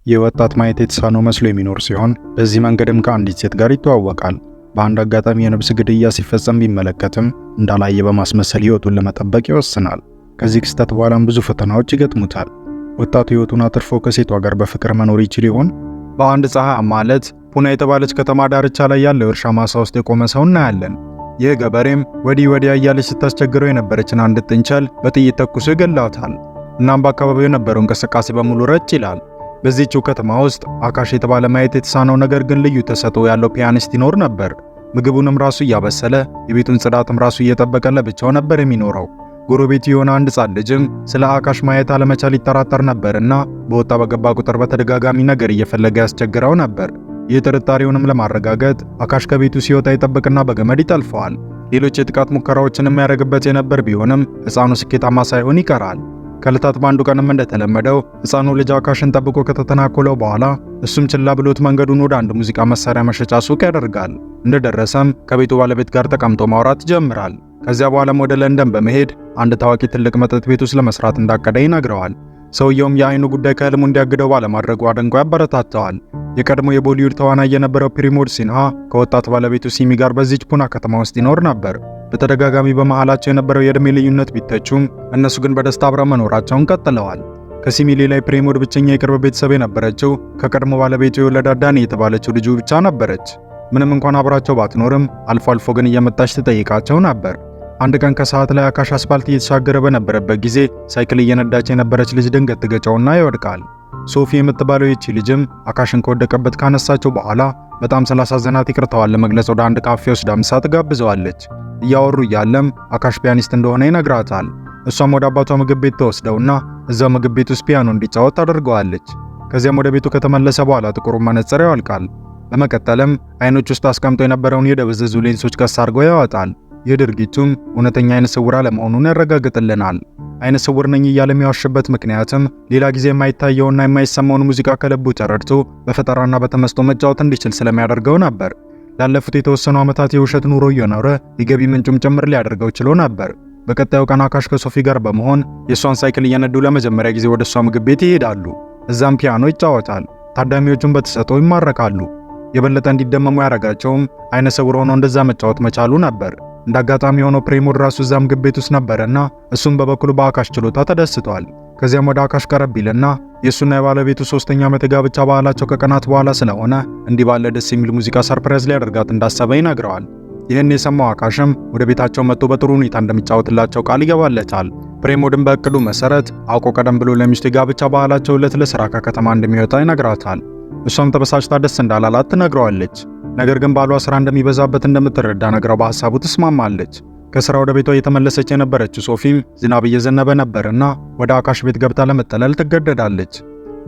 ይህ ወጣት ማየት የተሳነው መስሎ የሚኖር ሲሆን በዚህ መንገድም ከአንዲት ሴት ጋር ይተዋወቃል። በአንድ አጋጣሚ የነብስ ግድያ ሲፈጸም ቢመለከትም እንዳላየ በማስመሰል ሕይወቱን ለመጠበቅ ይወስናል። ከዚህ ክስተት በኋላም ብዙ ፈተናዎች ይገጥሙታል። ወጣቱ ሕይወቱን አትርፎ ከሴቷ ጋር በፍቅር መኖር ይችል ይሆን? በአንድ ፀሐያማ ዕለት ፑና የተባለች ከተማ ዳርቻ ላይ ያለው የእርሻ ማሳ ውስጥ የቆመ ሰው እናያለን። ይህ ገበሬም ወዲህ ወዲያ እያለች ስታስቸግረው የነበረችን አንድ ጥንቸል በጥይት ተኩሶ ይገላታል። እናም በአካባቢው የነበረው እንቅስቃሴ በሙሉ ረጭ ይላል። በዚህችው ከተማ ውስጥ አካሽ የተባለ ማየት የተሳነው ነገር ግን ልዩ ተሰጥኦ ያለው ፒያኒስት ይኖር ነበር። ምግቡንም ራሱ እያበሰለ የቤቱን ጽዳትም ራሱ እየጠበቀ ለብቻው ነበር የሚኖረው። ጎረቤቱ የሆነ አንድ ሕፃን ልጅም ስለ አካሽ ማየት አለመቻል ይጠራጠር ነበርና በወጣ በገባ ቁጥር በተደጋጋሚ ነገር እየፈለገ ያስቸግረው ነበር። ይህ ጥርጣሬውንም ለማረጋገጥ አካሽ ከቤቱ ሲወጣ ይጠብቅና በገመድ ይጠልፈዋል። ሌሎች የጥቃት ሙከራዎችን የሚያደርግበት የነበር ቢሆንም ሕፃኑ ስኬታማ ሳይሆን ይቀራል። ከዕለታት በአንዱ ቀንም እንደተለመደው ሕፃኑ ልጅ አካሽን ጠብቆ ከተተናኮለው በኋላ እሱም ችላ ብሎት መንገዱን ወደ አንድ ሙዚቃ መሳሪያ መሸጫ ሱቅ ያደርጋል። እንደደረሰም ከቤቱ ባለቤት ጋር ተቀምጦ ማውራት ይጀምራል። ከዚያ በኋላም ወደ ለንደን በመሄድ አንድ ታዋቂ ትልቅ መጠጥ ቤት ውስጥ ለመስራት እንዳቀደ ይነግረዋል። ሰውየውም የአይኑ ጉዳይ ከህልሙ እንዲያግደው ባለማድረጉ አድንቆ ያበረታተዋል። የቀድሞ የቦሊውድ ተዋናይ የነበረው ፕሪሞድ ሲንሃ ከወጣት ባለቤቱ ሲሚ ጋር በዚች ፑና ከተማ ውስጥ ይኖር ነበር። በተደጋጋሚ በመሃላቸው የነበረው የእድሜ ልዩነት ቢተቹም እነሱ ግን በደስታ አብረው መኖራቸውን ቀጥለዋል። ከሲሚ ሌላ የፕሪሞድ ብቸኛ የቅርብ ቤተሰብ የነበረችው ከቀድሞ ባለቤቱ የወለዳት ዳኒ የተባለችው ልጁ ብቻ ነበረች። ምንም እንኳን አብራቸው ባትኖርም አልፎ አልፎ ግን እየመጣች ትጠይቃቸው ነበር። አንድ ቀን ከሰዓት ላይ አካሽ አስፋልት እየተሻገረ በነበረበት ጊዜ ሳይክል እየነዳች የነበረች ልጅ ድንገት ትገጨውና ይወድቃል። ሶፊ የምትባለው ይቺ ልጅም አካሽን ከወደቀበት ካነሳቸው በኋላ በጣም ስላሳዘናት ይቅርታዋን ለመግለጽ ወደ አንድ ካፌ ወስዳ ምሳ ትጋብዘዋለች። እያወሩ እያለም አካሽ ፒያኒስት እንደሆነ ይነግራታል። እሷም ወደ አባቷ ምግብ ቤት ትወስደውና እዛው ምግብ ቤት ውስጥ ፒያኖ እንዲጫወት ታደርገዋለች። ከዚያም ወደ ቤቱ ከተመለሰ በኋላ ጥቁሩን መነጽር ያወልቃል። በመቀጠልም አይኖች ውስጥ አስቀምጦ የነበረውን የደበዘዙ ሌንሶች ቀስ አድርጎ ያወጣል። ይህ ድርጊቱም እውነተኛ አይነ ስውር አለመሆኑን ያረጋግጥልናል። አይነ ስውር ነኝ እያለ የሚዋሽበት ምክንያትም ሌላ ጊዜ የማይታየውና የማይሰማውን ሙዚቃ ከልቡ ተረድቶ በፈጠራና በተመስጦ መጫወት እንዲችል ስለሚያደርገው ነበር። ላለፉት የተወሰኑ ዓመታት የውሸት ኑሮ እየኖረ የገቢ ምንጩም ጭምር ሊያደርገው ችሎ ነበር። በቀጣዩ ቀን አካሽ ከሶፊ ጋር በመሆን የእሷን ሳይክል እየነዱ ለመጀመሪያ ጊዜ ወደ እሷ ምግብ ቤት ይሄዳሉ። እዛም ፒያኖ ይጫወታል። ታዳሚዎቹም በተሰጥኦው ይማረካሉ። የበለጠ እንዲደመሙ ያደረጋቸውም አይነ ስውር ሆኖ እንደዛ መጫወት መቻሉ ነበር። እንደ አጋጣሚ ሆኖ ፕሬሞድ ራሱ እዛ ምግብ ቤት ውስጥ ነበረና እሱም በበኩሉ በአካሽ ችሎታ ተደስቷል። ከዚያም ወደ አካሽ ቀረብ ይልና የእሱና የባለቤቱ ሶስተኛ ዓመት የጋብቻ በዓላቸው ከቀናት በኋላ ስለሆነ እንዲህ ባለ ደስ የሚል ሙዚቃ surprise ሊያደርጋት እንዳሰበ ይነግረዋል። ይህን የሰማው አካሽም ወደ ቤታቸው መጥቶ በጥሩ ሁኔታ እንደሚጫወትላቸው ቃል ይገባለታል። ፕሬሞድም በእቅዱ መሰረት አውቆ ቀደም ብሎ ለሚስቱ የጋብቻ በዓላቸው ዕለት ለስራ ከከተማ እንደሚወጣ ይነግራታል። እሷም ተበሳጭታ ደስ እንዳላላት ትነግረዋለች። ነገር ግን ባሏ ስራ እንደሚበዛበት እንደምትረዳ ነግራው በሐሳቡ ትስማማለች። ከስራ ወደ ቤቷ እየተመለሰች የነበረችው ሶፊም ዝናብ እየዘነበ ነበርና ወደ አካሽ ቤት ገብታ ለመጠለል ትገደዳለች።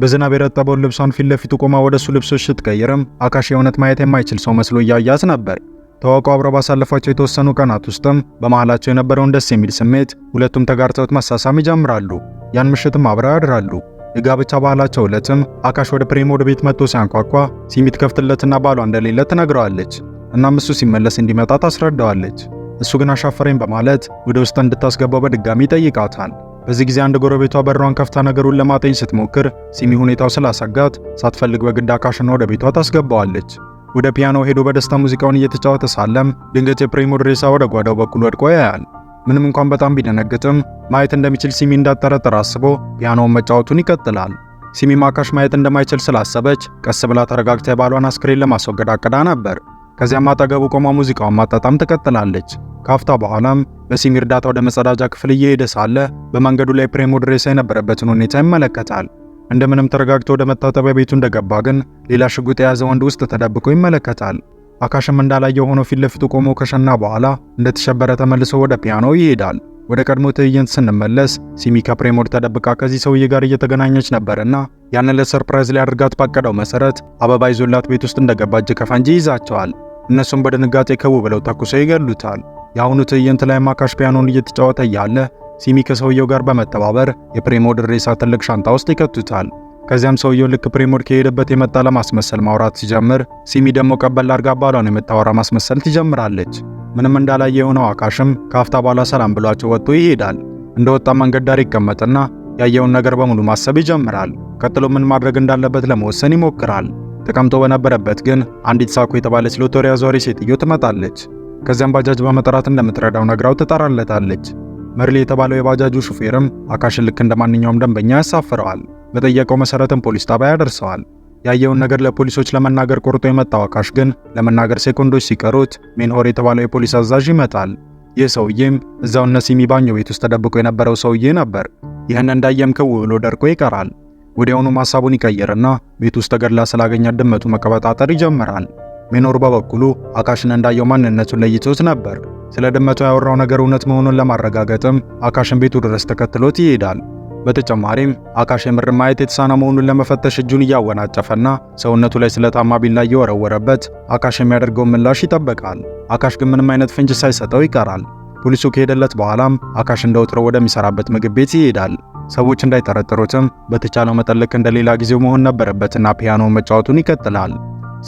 በዝናብ የረጠበውን ልብሷን ፊት ለፊቱ ቆማ ወደ እሱ ልብሶች ስትቀይርም አካሽ የእውነት ማየት የማይችል ሰው መስሎ እያያት ነበር። ተዋውቀው አብረው ባሳለፏቸው የተወሰኑ ቀናት ውስጥም በመሃላቸው የነበረውን ደስ የሚል ስሜት ሁለቱም ተጋርተውት መሳሳም ይጀምራሉ። ያን ምሽትም አብረው ያድራሉ። የጋብቻ ባህላቸው ዕለትም አካሽ ወደ ፕሬሞድ ቤት መጥቶ ሲያንኳኳ ሲሚ ትከፍትለትና ባሏ እንደሌለ ትነግረዋለች። እናም እሱ ሲመለስ እንዲመጣ ታስረዳዋለች። እሱ ግን አሻፈረኝ በማለት ወደ ውስጥ እንድታስገባው በድጋሚ ይጠይቃታል። በዚህ ጊዜ አንድ ጎረቤቷ በሯን ከፍታ ነገሩን ለማጤን ስትሞክር ሲሚ ሁኔታው ስላሰጋት ሳትፈልግ በግድ አካሽን ወደ ቤቷ ታስገባዋለች። ወደ ፒያኖ ሄዶ በደስታ ሙዚቃውን እየተጫወተ ሳለም ድንገት የፕሬሞድ ሬሳ ወደ ጓዳው በኩል ወድቆ ያያል። ምንም እንኳን በጣም ቢደነግጥም ማየት እንደሚችል ሲሚ እንዳትጠረጥር አስቦ ፒያኖውን መጫወቱን ይቀጥላል። ሲሚም አካሽ ማየት እንደማይችል ስላሰበች ቀስ ብላ ተረጋግታ የባሏን አስክሬን ለማስወገድ አቅዳ ነበር። ከዚያም አጠገቡ ቆማ ሙዚቃውን ማጣጣም ትቀጥላለች። ካፍታ በኋላም በሲሚ እርዳታ ወደ መጸዳጃ ክፍል እየሄደ ሳለ በመንገዱ ላይ ፕሬሞድ ሬሳ የነበረበትን ሁኔታ ይመለከታል። እንደምንም ተረጋግቶ ወደ መታጠቢያ ቤቱ እንደገባ ግን ሌላ ሽጉጥ የያዘ ወንድ ውስጥ ተደብቆ ይመለከታል። አካሽም እንዳላየው ሆኖ ፊት ለፊቱ ቆሞ ከሸና በኋላ እንደተሸበረ ተመልሶ ወደ ፒያኖ ይሄዳል። ወደ ቀድሞ ትዕይንት ስንመለስ ሲሚ ከፕሬሞድ ተደብቃ ከዚህ ሰውዬ ጋር እየተገናኘች ነበርና ያን ዕለት surprise ሊያደርጋት ባቀደው መሰረት አበባ ይዞላት ቤት ውስጥ እንደገባ እጅ ከፈንጂ ይዛቸዋል። እነሱም በድንጋጤ ክው ብለው ተኩሰው ይገሉታል። የአሁኑ ትዕይንት ላይ አካሽ ፒያኖን እየተጫወተ እያለ ሲሚ ከሰውየው ጋር በመተባበር የፕሬሞድ ሬሳ ትልቅ ሻንጣ ውስጥ ይከቱታል። ከዚያም ሰውየው ልክ ፕሬሞድ ከሄደበት የመጣ ለማስመሰል ማውራት ሲጀምር ሲሚ ደግሞ ቀበል አድርጋ ባሏን የምታወራ ማስመሰል ትጀምራለች። ምንም እንዳላየ የሆነው አካሽም ከአፍታ በኋላ ሰላም ብሏቸው ወጥቶ ይሄዳል። እንደወጣ መንገድ ዳር ይቀመጥና ያየውን ነገር በሙሉ ማሰብ ይጀምራል። ቀጥሎ ምን ማድረግ እንዳለበት ለመወሰን ይሞክራል። ተቀምጦ በነበረበት ግን አንዲት ሳኩ የተባለች ሎተሪ አዟሪ ሴትዮ ትመጣለች። ከዚያም ባጃጅ በመጥራት እንደምትረዳው ነግራው ትጠራለታለች። መርሊ የተባለው የባጃጁ ሹፌርም አካሽን ልክ እንደ ማንኛውም ደንበኛ ያሳፍረዋል። በጠየቀው መሰረትም ፖሊስ ጣቢያ ያደርሰዋል። ያየውን ነገር ለፖሊሶች ለመናገር ቆርጦ የመጣው አካሽ ግን ለመናገር ሴኮንዶች ሲቀሩት ሜንሆር የተባለው የፖሊስ አዛዥ ይመጣል። ይህ ሰውዬም እዛው እነ ሲሚ ባኞ ቤት ውስጥ ተደብቆ የነበረው ሰውዬ ነበር። ይህን እንዳየም ክው ብሎ ደርቆ ይቀራል። ወዲያውኑም ሐሳቡን ይቀይርና ቤት ውስጥ ተገድላ ስላገኛት ድመቱ መቀበጣጠር ይጀምራል። ሜኖር በበኩሉ አካሽን እንዳየው ማንነቱን ለይቶት ነበር። ስለ ድመቱ ያወራው ነገር እውነት መሆኑን ለማረጋገጥም አካሽን ቤቱ ድረስ ተከትሎት ይሄዳል። በተጨማሪም አካሽ የምር ማየት የተሳነ መሆኑን ለመፈተሽ እጁን እያወናጨፈና ሰውነቱ ላይ ስለታማ ቢላ እየወረወረበት አካሽ የሚያደርገውን ምላሽ ይጠበቃል። አካሽ ግን ምንም አይነት ፍንጭ ሳይሰጠው ይቀራል። ፖሊሱ ከሄደለት በኋላም አካሽ እንደወትሮው ወደሚሰራበት ምግብ ቤት ይሄዳል። ሰዎች እንዳይጠረጥሩትም በተቻለው መጠን ልክ እንደሌላ ጊዜው መሆን ነበረበትና ፒያኖ መጫወቱን ይቀጥላል።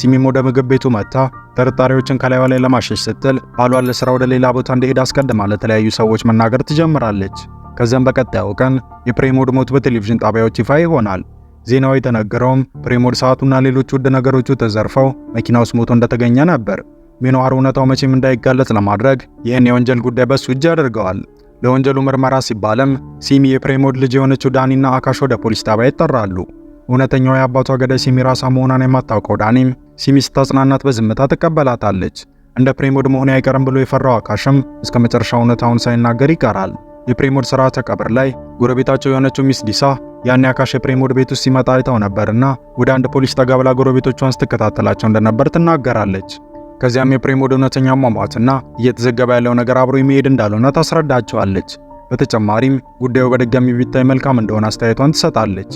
ሲሚም ወደ ምግብ ቤቱ መጥታ ጥርጣሬዎችን ከላይዋ ላይ ለማሸሽ ስትል ባሏን ለስራ ወደ ሌላ ቦታ እንደሄደ አስቀድማ ለተለያዩ ሰዎች መናገር ትጀምራለች። ከዚያም በቀጣዩ ቀን የፕሬሞድ ሞት በቴሌቪዥን ጣቢያዎች ይፋ ይሆናል። ዜናው የተነገረውም ፕሬሞድ ሰዓቱና ሌሎች ውድ ነገሮቹ ተዘርፈው መኪና ውስጥ ሞቶ እንደተገኘ ነበር። ሜኖሃር እውነታው መቼም እንዳይጋለጽ ለማድረግ ይህን የወንጀል ጉዳይ በሱ እጅ ያደርገዋል። ለወንጀሉ ምርመራ ሲባልም ሲሚ የፕሬሞድ ልጅ የሆነችው ዳኒና አካሽ ወደ ፖሊስ ጣቢያ ይጠራሉ። እውነተኛው የአባቷ ገዳይ ሲሚ ራሷ መሆኗን የማታውቀው ዳኒም ሲሚ ስታጽናናት በዝምታ ትቀበላታለች። እንደ ፕሬሞድ መሆኔ አይቀርም ብሎ የፈራው አካሽም እስከ መጨረሻው እውነታውን ሳይናገር ይቀራል። የፕሬሞድ ስርዓተ ቀብር ላይ ጎረቤታቸው የሆነችው ሚስ ዲሳ ያኔ አካሽ የፕሬሞድ ቤት ውስጥ ሲመጣ አይታው ነበርና ወደ አንድ ፖሊስ ጠጋ ብላ ጎረቤቶቿን ስትከታተላቸው እንደነበር ትናገራለች። ከዚያም የፕሬሞድ እውነተኛ አሟሟትና እየተዘገበ ያለው ነገር አብሮ የሚሄድ እንዳልሆነ ታስረዳቸዋለች። በተጨማሪም ጉዳዩ በድጋሚ ቢታይ መልካም እንደሆነ አስተያየቷን ትሰጣለች።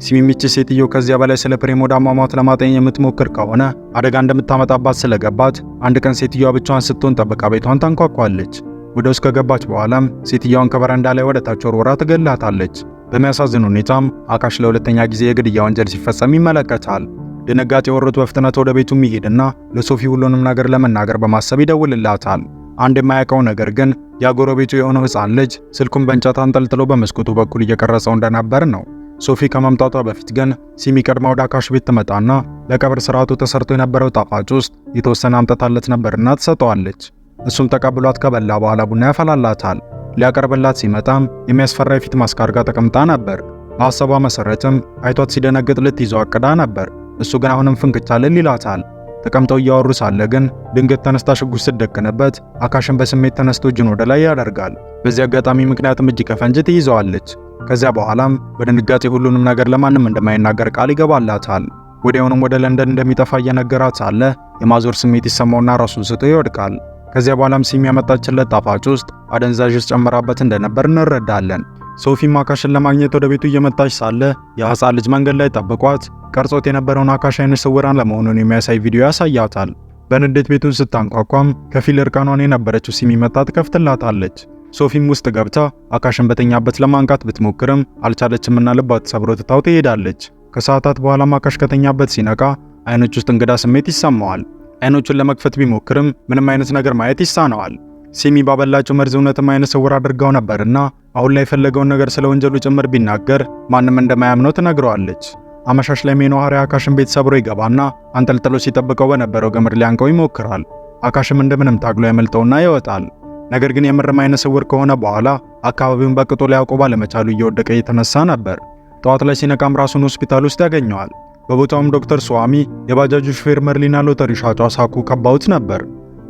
ሲሚም ይቺ ሴትዮ ከዚያ በላይ ስለ ፕሬሞድ አሟሟት ለማጤን የምትሞክር ከሆነ አደጋ እንደምታመጣባት ስለገባት አንድ ቀን ሴትዮዋ ብቻዋን ስትሆን ጠብቃ ቤቷን ታንኳኳለች። ወደ ውስጥ ከገባች በኋላም ሴትዮዋን ከበረንዳ ላይ ወደ ታች ወርውራ ትገላታለች። በሚያሳዝን ሁኔታም አካሽ ለሁለተኛ ጊዜ የግድያ ወንጀል ሲፈጸም ይመለከታል። ድንጋጤ ወሮት በፍጥነት ወደ ቤቱ ይሄድና ለሶፊ ሁሉንም ነገር ለመናገር በማሰብ ይደውልላታል። አንድ የማያውቀው ነገር ግን ያጎረቤቱ የሆነው ሕፃን ልጅ ስልኩን በእንጨት አንጠልጥሎ በመስኮቱ በኩል እየቀረጸው እንደነበር ነው። ሶፊ ከመምጣቷ በፊት ግን ሲሚ ቀድማ ወደ አካሽ ቤት ትመጣና ለቀብር ስርዓቱ ተሰርቶ የነበረው ጣፋጭ ውስጥ የተወሰነ አምጥታለት ነበርና ትሰጠዋለች። እሱም ተቀብሏት ከበላ በኋላ ቡና ያፈላላታል። ሊያቀርብላት ሲመጣም የሚያስፈራ የፊት ማስክ አድርጋ ተቀምጣ ነበር። በሀሳቧ መሰረትም አይቷት ሲደነግጥ ልትይዘው አቅዳ ነበር። እሱ ግን አሁንም ፍንክች አልል ይላታል። ተቀምጠው እያወሩ ሳለ ግን ድንገት ተነስታ ሽጉጥ ስትደቅንበት አካሽን በስሜት ተነስቶ እጁን ወደ ላይ ያደርጋል። በዚህ አጋጣሚ ምክንያትም እጅ ከፈንጅ ትይዘዋለች። ከዚያ በኋላም በድንጋጤ ሁሉንም ነገር ለማንም እንደማይናገር ቃል ይገባላታል። ወዲያውኑም ወደ ለንደን እንደሚጠፋ እየነገራት ሳለ የማዞር ስሜት ይሰማውና ራሱን ስቶ ይወድቃል። ከዚያ በኋላም ሲሚ ያመጣችለት ጣፋጭ ውስጥ አደንዛዥ ዕፅ ጨምራበት እንደነበር እንረዳለን። ሶፊም አካሽን ለማግኘት ወደ ቤቱ እየመጣች ሳለ የሕፃን ልጅ መንገድ ላይ ጠብቋት ቀርጾት የነበረውን አካሽ ዓይነ ስውራን ለመሆኑን የሚያሳይ ቪዲዮ ያሳያታል። በንዴት ቤቱን ስታንኳኳም ከፊል እርቃኗን የነበረችው ሲሚ መጥታ ትከፍትላታለች። ሶፊም ውስጥ ገብታ አካሽን በተኛበት ለማንቃት ብትሞክርም አልቻለችምና ልቧ ተሰብሮ ትታው ትሄዳለች። ከሰዓታት በኋላም አካሽ ከተኛበት ሲነቃ አይኖች ውስጥ እንግዳ ስሜት ይሰማዋል። አይኖቹን ለመክፈት ቢሞክርም ምንም አይነት ነገር ማየት ይሳነዋል። ሲሚ ባበላቸው መርዝ እውነትም አይነ ስውር አድርጋው ነበርና አሁን ላይ የፈለገውን ነገር ስለ ወንጀሉ ጭምር ቢናገር ማንም እንደማያምነው ትነግረዋለች። አመሻሽ ላይ ሜኖሃር የአካሽን ቤት ሰብሮ ይገባና አንጠልጥሎ ሲጠብቀው በነበረው ገመድ ሊያንቀው ይሞክራል። አካሽም እንደምንም ታግሎ ያመልጠውና ይወጣል። ነገር ግን የምርም አይነ ስውር ከሆነ በኋላ አካባቢውን በቅጡ ሊያውቀው ባለመቻሉ እየወደቀ እየተነሳ ነበር። ጠዋት ላይ ሲነቃም ራሱን ሆስፒታል ውስጥ ያገኘዋል። በቦታውም ዶክተር ስዋሚ፣ የባጃጁ ሹፌር መርሊና ሎተሪ ሻጯ ሳኩ ከባውት ነበር።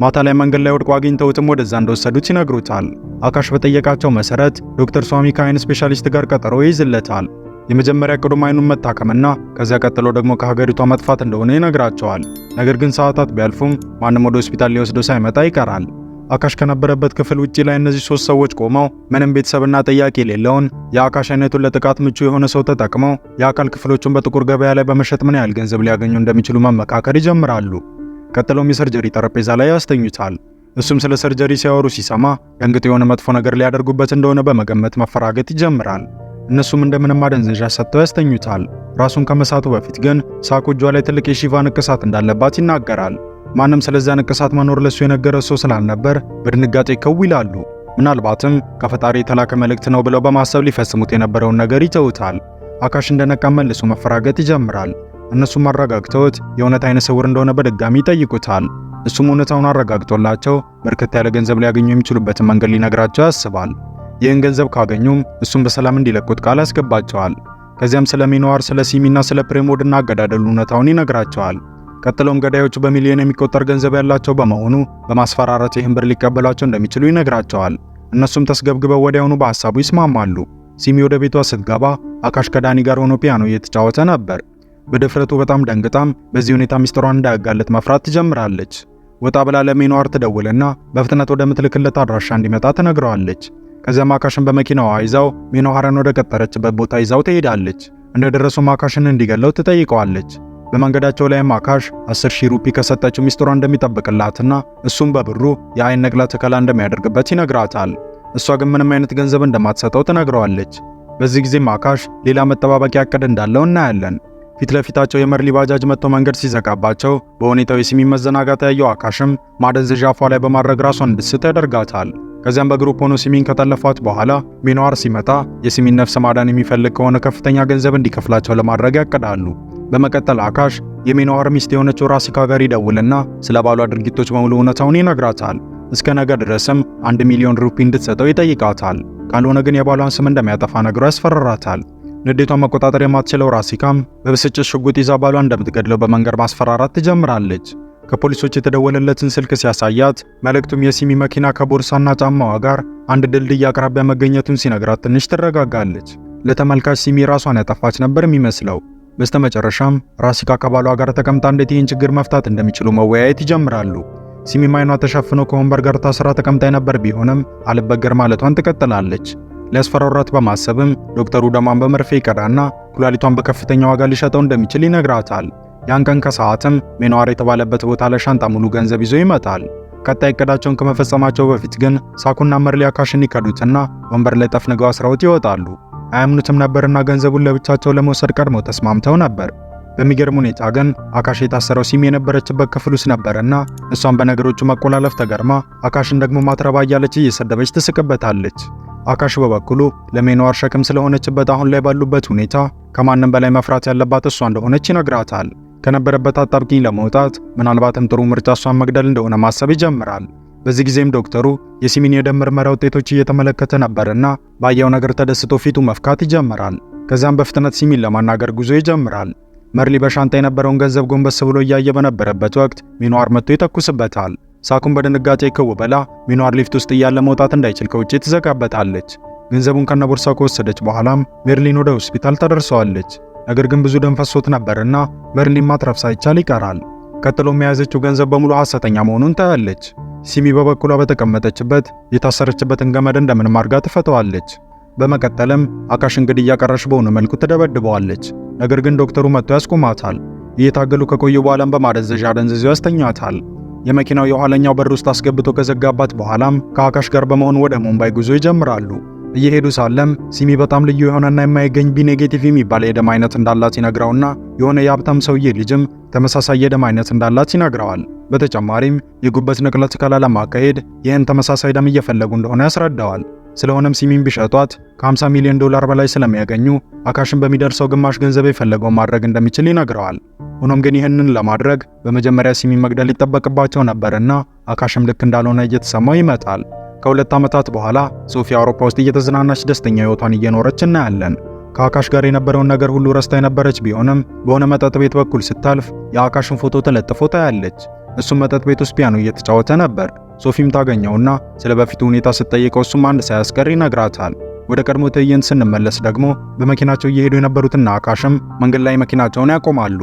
ማታ ላይ መንገድ ላይ ወድቆ አግኝተውትም ወደዛ እንደወሰዱት ይነግሩታል። አካሽ በጠየቃቸው መሰረት ዶክተር ስዋሚ ከአይን ስፔሻሊስት ጋር ቀጠሮ ይይዝለታል። የመጀመሪያ እቅዱም አይኑን መታከምና ከዚያ ቀጥሎ ደግሞ ከሀገሪቷ መጥፋት እንደሆነ ይነግራቸዋል። ነገር ግን ሰዓታት ቢያልፉም ማንም ወደ ሆስፒታል ሊወስደው ሳይመጣ ይቀራል። አካሽ ከነበረበት ክፍል ውጪ ላይ እነዚህ ሶስት ሰዎች ቆመው ምንም ቤተሰብና ጠያቂ የሌለውን የአካሽ አይነቱን ለጥቃት ምቹ የሆነ ሰው ተጠቅመው የአካል ክፍሎቹን በጥቁር ገበያ ላይ በመሸጥ ምን ያህል ገንዘብ ሊያገኙ እንደሚችሉ መመካከር ይጀምራሉ። ቀጥለውም የ surgery ጠረጴዛ ላይ ያስተኙታል። እሱም ስለ surgery ሲያወሩ ሲሰማ ደንግጦ የሆነ መጥፎ ነገር ሊያደርጉበት እንደሆነ በመገመት መፈራገጥ ይጀምራል። እነሱም እንደምንም ማደንዘዣ ሰጥተው ያስተኙታል። ራሱን ከመሳቱ በፊት ግን ሳኩ እጇ ላይ ትልቅ የሺቫ ንቅሳት እንዳለባት ይናገራል። ማንም ስለዚያ ንቅሳት መኖር ለሱ የነገረ ሰው ስላልነበር በድንጋጤ ከው ይላሉ። ምናልባትም ከፈጣሪ የተላከ መልእክት ነው ብለው በማሰብ ሊፈጽሙት የነበረውን ነገር ይተውታል። አካሽ እንደነቃ መልሶ መፈራገጥ ይጀምራል። እነሱም አረጋግተውት የእውነት አይነ ስውር እንደሆነ በድጋሚ ይጠይቁታል። እሱም እውነታውን አረጋግጦላቸው በርከት ያለ ገንዘብ ሊያገኙ የሚችሉበትን መንገድ ሊነግራቸው ያስባል። ይህን ገንዘብ ካገኙም እሱም በሰላም እንዲለቁት ቃል ያስገባቸዋል። ከዚያም ስለ ሚኖዋር፣ ስለ ሲሚና ስለ ፕሬሞድና አገዳደሉ እውነታውን ይነግራቸዋል። ቀጥሎም ገዳዮቹ በሚሊዮን የሚቆጠር ገንዘብ ያላቸው በመሆኑ በማስፈራራት ይህን ብር ሊቀበሏቸው እንደሚችሉ ይነግራቸዋል። እነሱም ተስገብግበው ወዲያውኑ በሐሳቡ ይስማማሉ። ሲሚ ወደ ቤቷ ስትገባ አካሽ ከዳኒ ጋር ሆኖ ፒያኖ እየተጫወተ ነበር። በድፍረቱ በጣም ደንግጣም በዚህ ሁኔታ ሚስጥሯን እንዳያጋልጥ መፍራት ትጀምራለች። ወጣ ብላ ለሜኖዋር ትደውልና በፍጥነት ወደምትልክለት አድራሻ እንዲመጣ ትነግረዋለች። ከዚያም አካሽን በመኪናዋ ይዛው ሜኖሃርን ወደ ቀጠረችበት ቦታ ይዛው ትሄዳለች። እንደደረሱም አካሽን እንዲገለው ትጠይቀዋለች። በመንገዳቸው ላይም አካሽ 10,000 ሩፒ ከሰጠችው ሚስጥሯን እንደሚጠብቅላትና እሱም በብሩ የአይን ንቅለ ተከላ እንደሚያደርግበት ይነግራታል። እሷ ግን ምንም አይነት ገንዘብ እንደማትሰጠው ትነግረዋለች። በዚህ ጊዜም አካሽ ሌላ መጠባበቂያ እቅድ እንዳለው እናያለን። ፊት ለፊታቸው የመርሊ ባጃጅ መጥቶ መንገድ ሲዘጋባቸው በሁኔታው የሲሚ መዘናጋት ያየው አካሽም ማደንዘዣ አፏ ላይ በማድረግ ራሷን እንድትስት ያደርጋታል። ከዚያም በ group ሆኖ ሲሚን ከጠለፏት በኋላ ሚኖዋር ሲመጣ የሲሚን ነፍስ ማዳን የሚፈልግ ከሆነ ከፍተኛ ገንዘብ እንዲከፍላቸው ለማድረግ ያቅዳሉ። በመቀጠል አካሽ የሚኖዋር ሚስት የሆነችው ራሲካ ጋር ይደውልና ስለ ባሏ ድርጊቶች በሙሉ እውነታውን ይነግራታል። እስከ ነገ ድረስም 1 ሚሊዮን ሩፒ እንድትሰጠው ይጠይቃታል። ካልሆነ ግን የባሏን ስም እንደሚያጠፋ ነግሮ ያስፈራራታል። ንዴቷን መቆጣጠር የማትችለው ራሲካም በብስጭት ሽጉጥ ይዛ ባሏን እንደምትገድለው በመንገር ማስፈራራት ትጀምራለች። ከፖሊሶች የተደወለለትን ስልክ ሲያሳያት መልእክቱም የሲሚ መኪና ከቦርሳና ጫማዋ ጋር አንድ ድልድይ አቅራቢያ መገኘቱን ሲነግራት ትንሽ ትረጋጋለች። ለተመልካች ሲሚ ራሷን ያጠፋች ነበር የሚመስለው። በስተመጨረሻም ራሲካ ከባሏ ጋር ተቀምጣ እንዴት ይህን ችግር መፍታት እንደሚችሉ መወያየት ይጀምራሉ። ሲሚም አይኗ ተሸፍኖ ከወንበር ጋር ታስራ ተቀምጣ የነበር ቢሆንም አልበገር ማለቷን ትቀጥላለች። ሊያስፈራራት በማሰብም ዶክተሩ ደሟን በመርፌ ይቀዳና ኩላሊቷን በከፍተኛ ዋጋ ሊሸጠው እንደሚችል ይነግራታል። ያን ቀን ከሰዓትም ሜኖዋር የተባለበት ቦታ ለሻንጣ ሙሉ ገንዘብ ይዞ ይመጣል። ቀጣይ እቅዳቸውን ከመፈጸማቸው በፊት ግን ሳኩና መርሊ አካሽን ይከዱትና ወንበር ላይ ጠፍንገው አስረውት ይወጣሉ። አያምኑትም ነበርና ገንዘቡን ለብቻቸው ለመውሰድ ቀድመው ተስማምተው ነበር። በሚገርም ሁኔታ ግን አካሽ የታሰረው ሲሚ የነበረችበት ክፍል ውስጥ ነበርና እሷን በነገሮቹ መቆላለፍ ተገርማ አካሽን ደግሞ ማትረባ እያለች እየሰደበች ትስቅበታለች። አካሽ በበኩሉ ለሜኖዋር ሸክም ስለሆነችበት አሁን ላይ ባሉበት ሁኔታ ከማንም በላይ መፍራት ያለባት እሷ እንደሆነች ይነግራታል። ከነበረበት አጣብቂኝ ለመውጣት ምናልባትም ጥሩ ምርጫ እሷን መግደል እንደሆነ ማሰብ ይጀምራል። በዚህ ጊዜም ዶክተሩ የሲሚን የደም ምርመራ ውጤቶች እየተመለከተ ነበርና ባየው ነገር ተደስቶ ፊቱ መፍካት ይጀምራል። ከዚያም በፍጥነት ሲሚን ለማናገር ጉዞ ይጀምራል። መርሊ በሻንጣ የነበረውን ገንዘብ ጎንበስ ብሎ እያየ በነበረበት ወቅት ሚኖዋር መጥቶ ይተኩስበታል። ሳኩን በድንጋጤ ክው ብላ ሚኖዋር ሊፍት ውስጥ እያለ መውጣት እንዳይችል ከውጭ ትዘጋበታለች። ገንዘቡን ከነቦርሳው ከወሰደች በኋላም ሜርሊን ወደ ሆስፒታል ታደርሰዋለች። ነገር ግን ብዙ ደም ፈሶት ነበርና መርሊን ማትረፍ ሳይቻል ይቀራል። ቀጥሎም የያዘችው ገንዘብ በሙሉ ሐሰተኛ መሆኑን ታያለች። ሲሚ በበኩሏ በተቀመጠችበት የታሰረችበትን ገመድ እንደምንም አድርጋ ትፈተዋለች። በመቀጠልም አካሽን ግድያ ቀረሽ በሆነ መልኩ ትደበድበዋለች። ነገር ግን ዶክተሩ መጥቶ ያስቆማታል። እየታገሉ ከቆዩ በኋላም በማደንዘዣ አደንዝዞ ያስተኛታል። የመኪናው የኋለኛው በር ውስጥ አስገብቶ ከዘጋባት በኋላም ከአካሽ ጋር በመሆን ወደ ሙምባይ ጉዞ ይጀምራሉ። እየሄዱ ሳለም ሲሚ በጣም ልዩ የሆነና የማይገኝ B negative የሚባል የደም አይነት እንዳላት ይነግረውና የሆነ የሀብታም ሰውዬ ልጅም ተመሳሳይ የደም አይነት እንዳላት ይነግረዋል። በተጨማሪም የጉበት ንቅለ ተከላ ለማካሄድ ይህን ተመሳሳይ ደም እየፈለጉ እንደሆነ ያስረዳዋል። ስለሆነም ሲሚን ቢሸጧት ከ50 ሚሊዮን ዶላር በላይ ስለሚያገኙ አካሽን በሚደርሰው ግማሽ ገንዘብ የፈለገውን ማድረግ እንደሚችል ይነግረዋል። ሆኖም ግን ይህንን ለማድረግ በመጀመሪያ ሲሚን መግደል ይጠበቅባቸው ነበርና አካሽም ልክ እንዳልሆነ እየተሰማው ይመጣል። ከ2 ዓመታት በኋላ ሶፊ አውሮፓ ውስጥ እየተዝናናች ደስተኛ ሕይወቷን እየኖረች እናያለን። ከአካሽ ጋር የነበረውን ነገር ሁሉ ረስታ የነበረች ቢሆንም በሆነ መጠጥ ቤት በኩል ስታልፍ የአካሽን ፎቶ ተለጥፎ ታያለች። እሱም መጠጥ ቤት ውስጥ ፒያኖ እየተጫወተ ነበር። ሶፊም ታገኘውና ስለ በፊቱ ሁኔታ ስትጠይቀው እሱም አንድ ሳያስቀር ይነግራታል። ወደ ቀድሞ ትዕይንት ስንመለስ ደግሞ በመኪናቸው እየሄዱ የነበሩትና አካሽም መንገድ ላይ መኪናቸውን ያቆማሉ።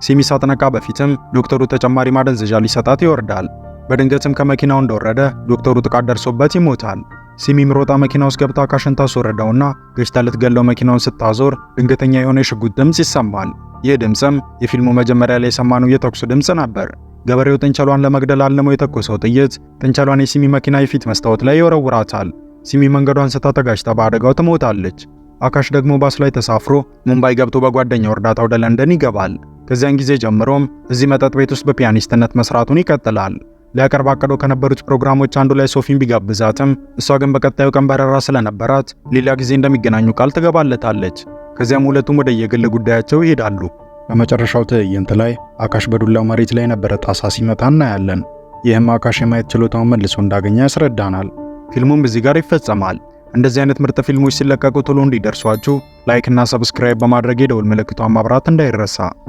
ሲሚ ሳትነቃ በፊትም ዶክተሩ ተጨማሪ ማደንዘዣ ሊሰጣት ይወርዳል። በድንገትም ከመኪናው እንደወረደ ዶክተሩ ጥቃት ደርሶበት ይሞታል። ሲሚም ሮጣ መኪና ውስጥ ገብታ አካሽን ታስወርደውና ገጭታ ልትገለው መኪናውን ስታዞር ድንገተኛ የሆነ የሽጉጥ ድምፅ ይሰማል። ይህ ድምፅም የፊልሙ መጀመሪያ ላይ የሰማነው የተኩስ ድምፅ ነበር። ገበሬው ጥንቸሏን ለመግደል አልሞ የተኮሰው ጥይት ጥንቸሏን የሲሚ መኪና የፊት መስታወት ላይ ይወረውራታል። ሲሚ መንገዷን ስታ ተጋጭታ በአደጋው ትሞታለች። አካሽ ደግሞ ባስ ላይ ተሳፍሮ ሙምባይ ገብቶ በጓደኛው እርዳታ ወደ ለንደን ይገባል። ከዚያን ጊዜ ጀምሮም እዚህ መጠጥ ቤት ውስጥ በፒያኒስትነት መስራቱን ይቀጥላል። ሊያቀርብ አቅዶ ከነበሩት ፕሮግራሞች አንዱ ላይ ሶፊን ቢጋብዛትም እሷ ግን በቀጣዩ ቀን በረራ ስለነበራት ሌላ ጊዜ እንደሚገናኙ ቃል ትገባለታለች። ከዚያም ሁለቱም ወደ የግል ጉዳያቸው ይሄዳሉ። በመጨረሻው ትዕይንት ላይ አካሽ በዱላው መሬት ላይ የነበረ ጣሳ ሲመታ እናያለን። ይህም አካሽ የማየት ችሎታውን መልሶ እንዳገኘ ያስረዳናል። ፊልሙም እዚህ ጋር ይፈጸማል። እንደዚህ አይነት ምርጥ ፊልሞች ሲለቀቁ ቶሎ እንዲደርሷችሁ like እና subscribe በማድረግ የደውል ምልክቷን ማብራት እንዳይረሳ።